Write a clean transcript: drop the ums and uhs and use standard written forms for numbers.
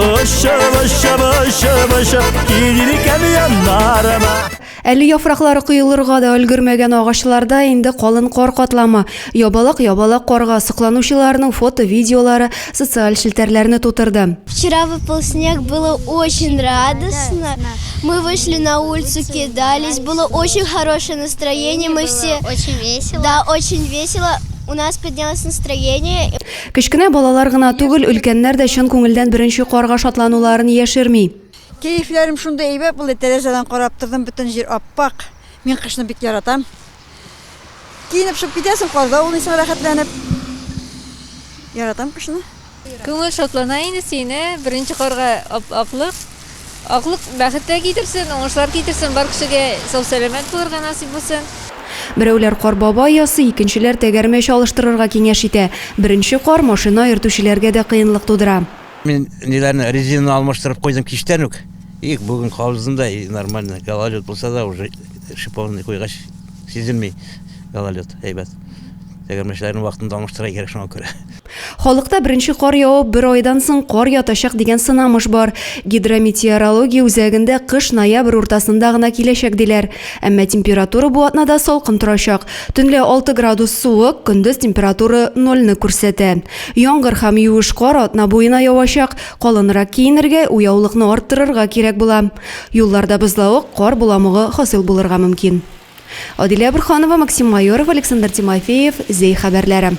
Очып, очып, очып, очып килер икән яннарыма. Әле яфраклары коелырга да өлгермәгән агачларда инде калын кар катламы. Ябалак-ябалак карга сокланучыларның фото-видеолары социаль челтәрләрне тутырды. Вчера выпал снег, было очень радостно. Мы вышли на улицу, кидались, было очень хорошее настроение, мы все... Очень весело. Да, очень весело. У нас поднялось настроение. Кечкенә балалар гына түгел, өлкәннәр дә чын күңелдән беренче карга шатлануларын яшерми. Кәефләрем шундый әйбәт булды, тәрәзәдән карап тордым, бөтен җир ап-ак. Мин кышны бик яратам. Киенеп чыгып китәсең, карда уйныйсың рәхәтләнеп. Яратам кышны. Күңел шатлана инде, сөенә, беренче карга аклык. Аклык бәхет тә китерсен, уңышлар китерсен, бар кешегә сау-сәламәт булырга насыйп булсын. Берәүләр Кар бабай ясый, икенчеләр тәгәрмәч алыштырырга киңәш итә. Беренче кар машина йөртүчеләргә дә кыенлык тудыра. Мин ниләрне, резинаны алмаштырып куйдым кичтән үк. И бүген кабыздым да, и нормально. Гололед булса да, уже шиповный куйгач сизелми гололед, әйбәт. Тәгәрмәчләрне вакытында алмаштырырга кирәк шуңа күрә. Халыкта беренче кар явып, бер айдан соң кар ятачак дигән сынамыш бар. Гидрометеорология үзәгендә кыш ноябрь уртасында гына киләчәк диләр. Әмма температура бу атнада салкын торачак. Төнлә 6 градус суык, көндез температура нольне күрсәтә. Яңгыр һәм юеш кар атна буена явачак. Калынрак киенергә, уяулыкны арттырырга кирәк була. Юлларда бозлавык, кар боламыгы хасил булырга мөмкин. Адилә Борһанова, Максим Майоров, Александр Тимофеев, Зәй хәбәрләре.